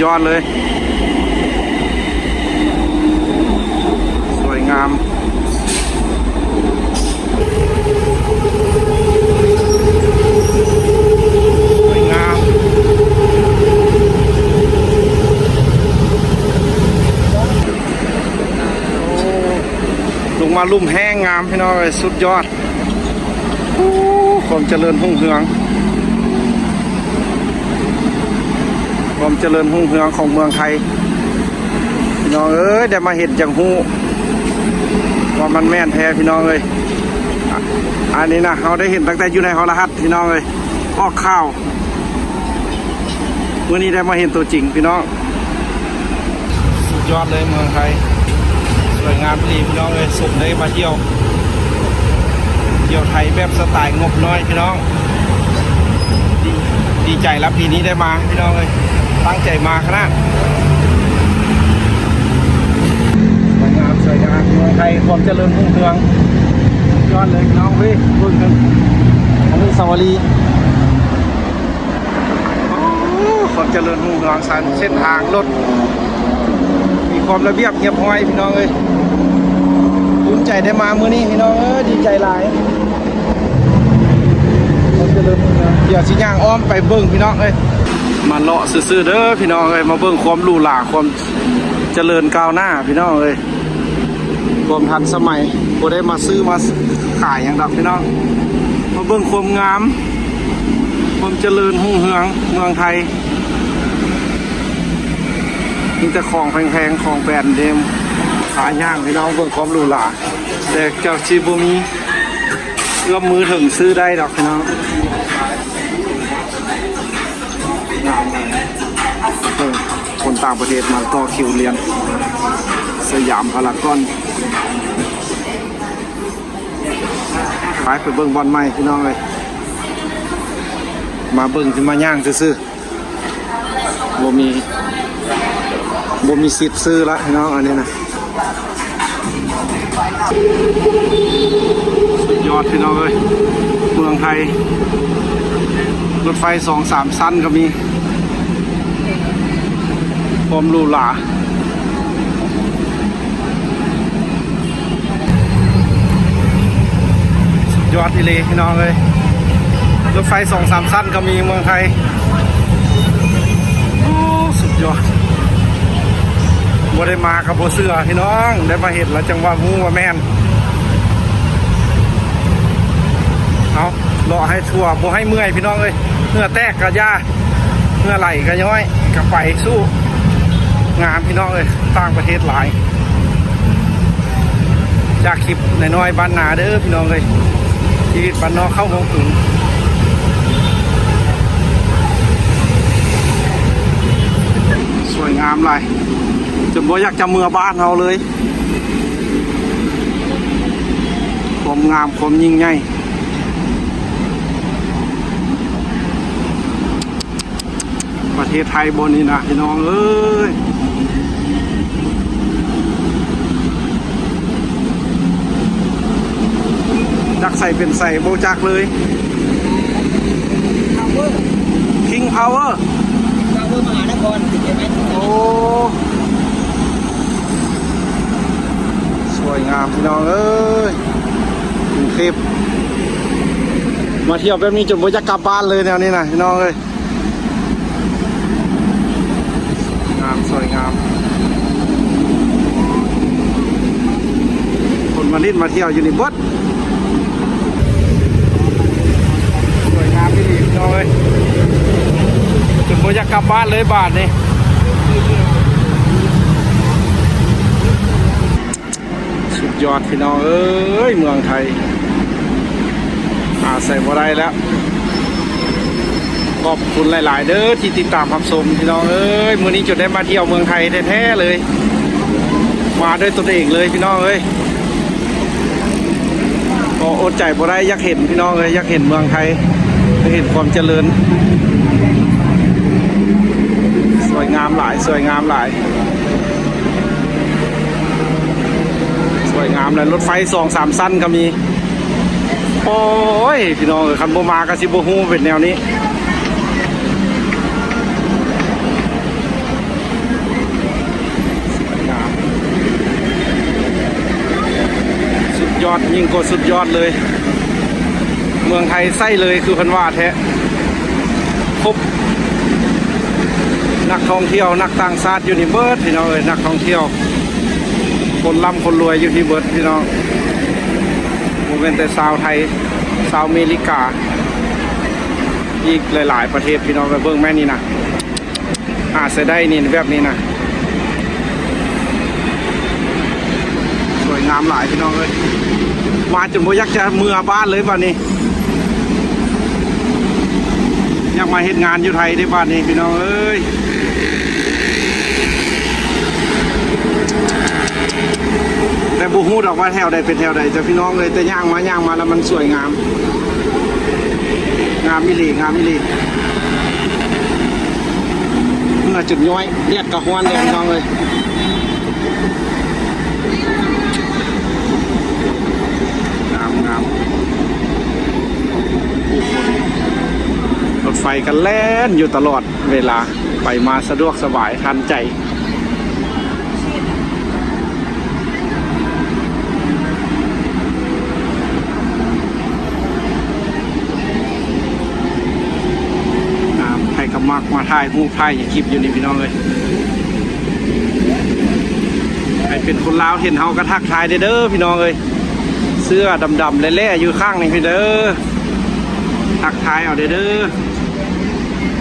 ຍອດເລີຍ ສວຍງາມ ສວຍງາມ ໂອ້ ລົງມາລຸ່ມແຮງງາມ ພີ່ນ້ອງເອີຍ ສຸດຍອດ. ໂອ້ ຄວາມຈະເລີນຮຸ່ງເຮືອງ ຄວາມຈະເລີນຮຸ່ງເຮືອງຂອງເມືອງໄທ ພີ່ນ້ອງເອີຍ ໄດ້ມາເຫັນຈັ່ງຮູ້ວ່າມັນແມ່ນແທ້ ພີ່ນ້ອງເອີຍ. ອາ ອັນນີ້ນະ ເຮົາໄດ້ເຫັນຕັ້ງແຕ່ຢູ່ໃນໂທລະທັດ ພີ່ນ້ອງເອີຍ ອອກຂ່າວ ມື້ນີ້ໄດ້ມາເຫັນຕົວຈິງ ພີ່ນ້ອງ. ສຸດຍອດເລີຍເມືອງໄທ ສວຍງາມອີ່ຫຼີພີ່ນ້ອງເອີຍ. ສົມໄດ້ມາທ່ຽວ ທ່ຽວໄທແບບສະໄຕງົບນ້ອຍພີ່ນ້ອງ. ດີ ດີໃຈລະປີນີ້ໄດ້ມາພີ່ນ້ອງເອີຍ ຕັ້ງໃຈມາຂະໜາດ. ສວຍງາມ ສວຍງາມ ເມືອງໄທ ຄວາມຈະເລີນຮຸ່ງເຮືອງ ຍອດເລີຍພີ່ນ້ອງເອີຍ. ເບິ່ງກັນ ອະນຸສາວະລີ ໂອ້ ຄວາມຈະເລີນຮຸ່ງເຮືອງ ເສັ້ນທາງລົດມີຄວາມລະບຽບຮຽບຮ້ອຍ ພີ່ນ້ອງເອີຍ. ພູມໃຈໄດ້ມາມື້ນີ້ພີ່ນ້ອງເອີຍ ດີໃຈຫຼາຍ. ຄວາມຈະເລີນຮຸ່ງເຮືອງ ດຽວຊິຍ່າງອ້ອມໄປເບິ່ງພີ່ນ້ອງເອີຍ. ມາເລາະຊື່ໆເດີພີ່ນ້ອງເອີຍ ມາເບິ່ງຄວາມຫຼູຫຼາ ຄວາມຈະເລີນກ້າວໜ້າພີ່ນ້ອງເອີຍ. ຄວາມທັນສະໄໝ ບໍ່ໄດ້ມາຊື້ມາຂາຍຫຍັງດອກພີ່ນ້ອງ ມາເບິ່ງຄວາມງາມ ຄວາມຈະເລີນຮຸ່ງເຮືອງເມືອງໄທ. ມີແຕ່ຂອງແພງໆ ຂອງແບຣນເນມ ຂາຍ່າງພີ່ນ້ອງ ເບິ່ງຄວາມຫຼູຫຼາ ແຕ່ເຈົ້າຊິບໍ່ມີເອື້ອມມືເຖິງຊື້ໄດ້ດອກພີ່ນ້ອງ. ງາມເອີຍ ຄົນຕ່າງປະເທດມາຕໍ່ຄິວລຽນ ສະຫຍາມພາລາກອນ. ໄປ ໄປເບິ່ງບ່ອນໃໝ່ພີ່ນ້ອງເອີຍ ມາເບິ່ງ ຊິມາຍ່າງຊື່ໆ ບໍ່ມີ ບໍ່ມີສິດຊື້ລະພີ່ນ້ອງ ອັນນີ້ນະ. ສຸດຍອດພີ່ນ້ອງເອີຍ ເມືອງໄທ ລົດໄຟສອງສາມຊັ້ນກໍມີ ຄວາມຫຼູຫຼາ. ສຸດຍອດອີ່ຫຼີພີ່ນ້ອງເອີຍ ລົດໄຟສອງສາມຊັ້ນກໍມີເມືອງໄທ. ໂອ້ ສຸດຍອດ ບໍ່ໄດ້ມາກໍບໍ່ເຊື່ອພີ່ນ້ອງ ໄດ້ມາເຫັນແລ້ວຈັ່ງວ່າຮູ້ວ່າແມ່ນ. ເອົາ ເລາະໃຫ້ທົ່ວ ບໍ່ໃຫ້ເມື່ອຍພີ່ນ້ອງເອີຍ ເຫື່ອແຕກກໍຢ່າ ເຫື່ອໄຫຼກໍຍ້ອຍ ກໍໄປສູ້. ງາມພີ່ນ້ອງເອີຍ ຕ່າງປະເທດຫຼາຍ. ຈາກຄລິບນ້ອຍໆບ້ານນາເດີພີ່ນ້ອງເອີຍ ຊີວິດບ້ານນອກເຂົ້າເມືອງກຸງ. ສວຍງາມຫຼາຍ ຈົນບໍ່ຢາກຈະເມືອບ້ານເຮົາເລີຍ. ຄວາມງາມ ຄວາມຍິ່ງໃຫຍ່ ປະເທດໄທບ່ອນນີ້ນະພີ່ນ້ອງເອີຍ ຈັກໃສເປັນໃສບໍ່ຈັກເລີຍ. King Power ເມືອງພາວເວີມະຫານະຄອນ ໂອ້ ສວຍງາມພີ່ນ້ອງເອີຍ ກຸງເທບ ມາທ່ຽວແບບນີ້ຈົນບໍ່ຢາກກັບບ້ານເລີຍ ແນວນີ້ນະພີ່ນ້ອງເອີຍ. ງາມ ສວຍງາມ ຄົນມາຫຼິ້ນມາທ່ຽວຢູ່ນີ້ເບິດ. ສວຍງາມອີ່ຫຼີພີ່ນ້ອງເອີຍ ຈົນບໍ່ຢາກກັບບ້ານເລີຍບາດນີ້. ສຸດຍອດພີ່ນ້ອງເອີຍ ເມືອງໄທ ຫາໃສບໍ່ໄດ້ແລ້ວ. ຂອບຄຸນຫຼາຍໆເດີທີ່ຕິດຕາມຮັບຊົມພີ່ນ້ອງເອີຍ. ມື້ນີ້ຈົນໄດ້ມາທ່ຽວເມືອງໄທແທ້ໆເລີຍ ມາດ້ວຍຕົນເອງເລີຍພີ່ນ້ອງເອີຍ. ກໍອົດໃຈບໍ່ໄດ້ ຢາກເຫັນພີ່ນ້ອງເອີຍ ຢາກເຫັນເມືອງໄທ ຢາກເຫັນຄວາມຈະເລີນ. ສວຍງາມຫຼາຍ ສວຍງາມຫຼາຍ ສວຍງາມ ແລະ ລົດໄຟສອງສາມຊັ້ນກໍມີ. ໂອ້ຍ ພີ່ນ້ອງເອີຍ ຄັນບໍ່ມາກໍຊິບໍ່ຮູ້ເປັນແນວນີ້. ຍອດ ຍິ່ງກວ່າສຸດຍອດເລີຍ. ເມືອງໄທໃຊ້ເລີຍ ຄືເພິ່ນວ່າແທ້. ຄົບ ນັກທ່ອງທ່ຽວ ນັກຕ່າງຊາດຢູ່ນີ້ເບິດ ພີ່ນ້ອງເອີຍ. ນັກທ່ອງທ່ຽວ ຄົນລ່ຳຄົນລວຍຢູ່ນີ້ເບິດ ພີ່ນ້ອງ. ບໍ່ແມ່ນແຕ່ຊາວໄທ ຊາວເມລິກາ ອີກຫຼາຍໆປະເທດ ພີ່ນ້ອງເອີຍ. ເບິ່ງແມ່ນນີ້ນະ. ຫາໃຊ້ໄດ້ນີ້ ແບບນີ້ນະ. ສວຍງາມຫຼາຍ ພີ່ນ້ອງເອີຍ. ມາຈົນບໍ່ຢາກຈະເມືອບ້ານເລີຍບາດນີ້. ຢາກມາເຮັດງານຢູ່ໄທເດ້ບາດນີ້ ພີ່ນ້ອງເອີຍ. ແຕ່ບໍ່ຮູ້ດອກວ່າແຖວໃດເປັນແຖວໃດ ເຈົ້າ ພີ່ນ້ອງເອີຍ. ແຕ່ຍ່າງມາ ຍ່າງມາແລ້ວມັນສວຍງາມ. ງາມອີ່ຫຼີ ງາມອີ່ຫຼີ. ເໝື່ອຈົນຍ້ອຍ ແດດກໍຮ້ອນແລ້ວ ພີ່ນ້ອງເອີຍ. ງາມໆ. ຜູ້ຄົນ ລົດໄຟກໍແລ່ນຢູ່ຕະຫຼອດເວລາ ໄປມາສະດວກສະບາຍທັນໃຈ. ໃຜກໍມັກມາຖ່າຍຮູບຖ່າຍຄລິບຢູ່ນີ້ ພີ່ນ້ອງເອີຍ. ໃຜເປັນຄົນລາວເຫັນເຮົາກໍທັກທາຍເດີ ພີ່ນ້ອງເອີຍ. ເສື້ອດຳໆແຫຼະໆຢູ່ຂ້າງນີ້ພີ່ເດີ ທັກທາຍເອົາເດີ.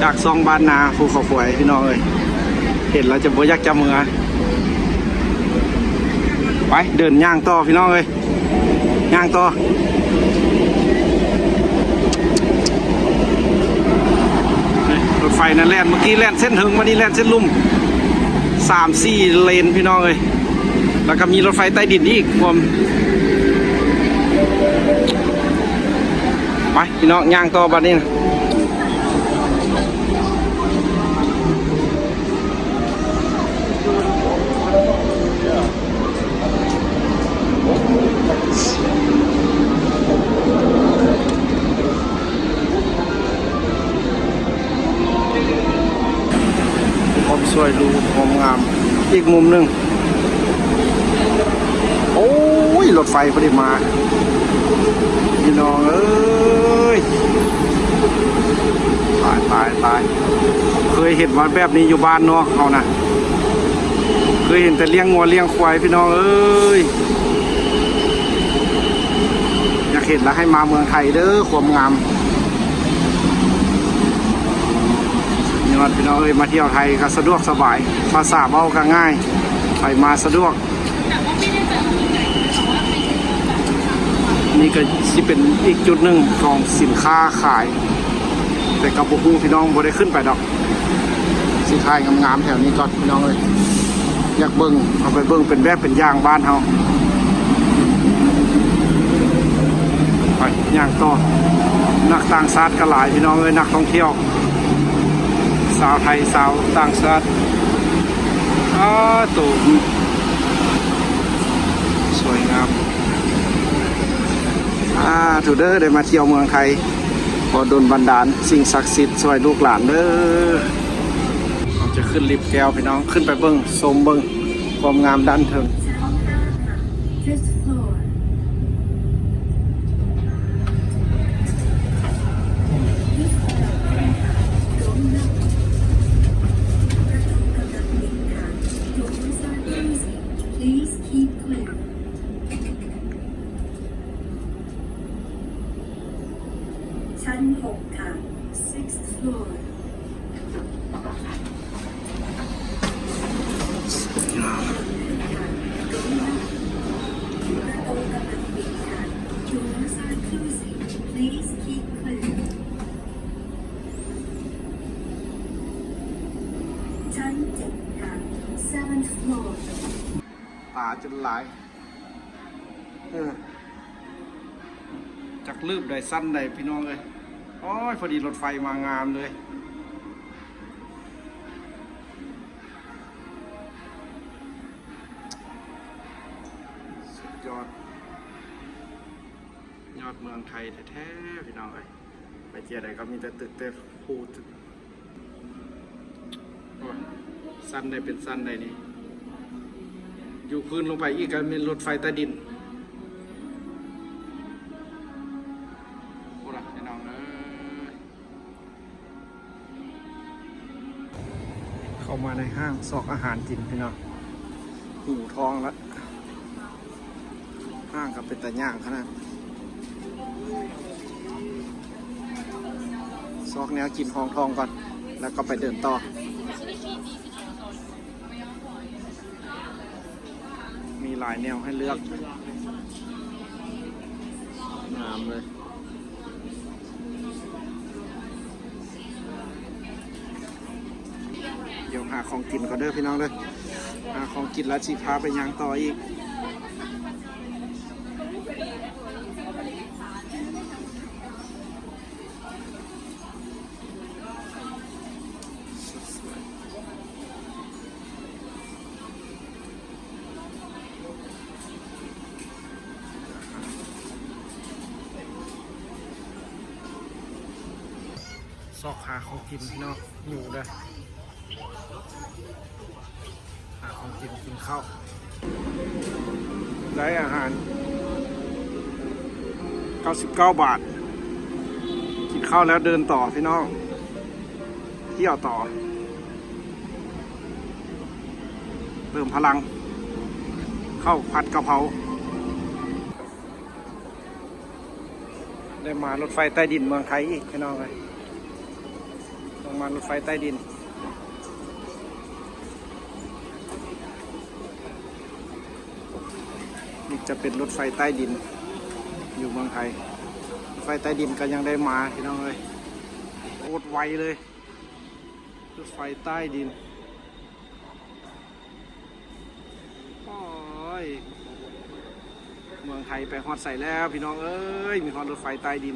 ຈາກຊ່ອງບ້ານນາພູເຂົາຄວາຍ ພີ່ນ້ອງເອີຍ. ເຫັນແລ້ວຈະບໍ່ຢາກຈະເມືອ. ໄປ ເດີນຍ່າງຕໍ່ ພີ່ນ້ອງເອີຍ. ຍ່າງຕໍ່. ລົດໄຟນັ້ນແລ່ນ ເມື່ອກີ້ແລ່ນເສັ້ນເທິງ ບາດນີ້ແລ່ນເສັ້ນລຸ່ມ ສາມສີ່ເລນ ພີ່ນ້ອງເອີຍ. ແລ້ວກໍມີລົດໄຟໃຕ້ດິນອີກ ພວມ ໄປ ພີ່ນ້ອງ ຍ່າງຕໍ່ບາດນີ້ນະ. ຄວາມສວຍຫຼູຄວາມງາມ ອີກມຸມໜຶ່ງ. ໂອ້ຍ ລົດໄຟພໍດີມາ ພີ່ນ້ອງເອີຍ. ຕາຍ ຕາຍ ຕາຍ. ເຄີຍເຫັນວ່າແບບນີ້ຢູ່ບ້ານນອກເຮົານະ ເຄີຍເຫັນແຕ່ລ້ຽງງົວລ້ຽງຄວາຍ ພີ່ນ້ອງເອີຍ. ຢາກເຫັນລະໃຫ້ມາເມືອງໄທເດີ ຄວາມງາມ. ຍອດ ພີ່ນ້ອງເອີຍ ມາທ່ຽວໄທກໍສະດວກສະບາຍ ພາສາເວົ້າກໍງ່າຍ ໄປມາສະດວກ. ນີ້ກໍຊິເປັນອີກຈຸດໜຶ່ງຂອງສິນຄ້າຂາຍ ແຕ່ກໍບໍ່ຮູ້ ພີ່ນ້ອງ ບໍ່ໄດ້ຂຶ້ນໄປດອກ. ຊິຖ່າຍງາມໆແຖວນີ້ກ່ອນ ພີ່ນ້ອງເອີຍ. ຢາກເບິ່ງ ເອົາໄປເບິ່ງເປັນແບບເປັນຢ່າງບ້ານເຮົາ. ໄປ ຍ່າງຕໍ່. ນັກຕ່າງຊາດກໍຫຼາຍ ພີ່ນ້ອງເອີຍ ນັກທ່ອງທ່ຽວ ຊາວໄທ ຊາວຕ່າງຊາດ. ອ້າໂຕ ສວຍງາມ. ສາທຸເດີ ໄດ້ມາທ່ຽວເມືອງໄທ ຂໍດົນບັນດານສິ່ງສັກສິດຊ່ວຍລູກຫຼານເດີ. ເຮົາຈະຂຶ້ນລິບແກ້ວ ພີ່ນ້ອງ ຂຶ້ນໄປເບິ່ງ ຊົມເບິ່ງຄວາມງາມດ້ານເທິງ. Please keep clear. ชั้นหกค่ะ sixth floor. ประตูกำลังปิดค่ะ Doors are closing. Please keep clear. ชั้นเจ็ดค่ะ seventh floor. ປາຈົນຫຼາຍ ເອີ ຈັກລືບໃດຊັ້ນໃດ ພີ່ນ້ອງເອີຍ. ໂອ້ຍ ພໍດີລົດໄຟມາງາມເລີຍ ສຸດຍອດ ຍອດເມືອງໄທແທ້ໆ ພີ່ນ້ອງເອີຍ. ໄປເທື່ອໃດກໍມີແຕ່ຕຶກແຕ່ພູ. ໂອ້ຍ ຊັ້ນໃດເປັນຊັ້ນໃດນີ້ ຢູ່ພື້ນລົງໄປອີກກໍແມ່ນລົດໄຟໃຕ້ດິນ. ມາໃນຫ້າງຊອກອາຫານກິນພີ່ນ້ອງ ຫິວທ້ອງລະ ຫ້າງກໍເປັນຕາຍ່າງຂະໜາດ. ຊອກແນວກິນຮອງທ້ອງກ່ອນ ແລ້ວກໍໄປເດີນຕໍ່. ມີຫຼາຍແນວໃຫ້ເລືອກ ງາມເລີຍ. ດຽວຫາຂອງກິນກ່ອນເດີພີ່ນ້ອງເດີ ຫາຂອງກິນແລ້ວຊິພາໄປຍ່າງຕໍ່ອີກ. ຊອກຫາຂອງກິນເນາະ ຫິວເດີ ຫາຂອງກິນ ກິນເຂົ້າ. ໄດ້ອາຫານເກົ້າສິບເກົ້າບາດ ກິນເຂົ້າແລ້ວເດີນຕໍ່ພີ່ນ້ອງ ທ່ຽວຕໍ່ ເຕີມພະລັງ ເຂົ້າຜັດກະເພົາ. ໄດ້ມາລົດໄຟໃຕ້ດິນເມືອງໄທອີກພີ່ນ້ອງເອີຍ ຕ້ອງມາລົດໄຟໃຕ້ດິນ. ນີ້ຈະເປັນລົດໄຟໃຕ້ດິນຢູ່ເມືອງໄທ ລົດໄຟໃຕ້ດິນກໍຍັງໄດ້ມາພີ່ນ້ອງເອີຍ ໂຄດໄວເລີຍ ລົດໄຟໃຕ້ດິນ. ໂອ້ຍ ເມືອງໄທໄປຮອດໃສແລ້ວພີ່ນ້ອງເອີຍ ມີຮອດລົດໄຟໃຕ້ດິນ.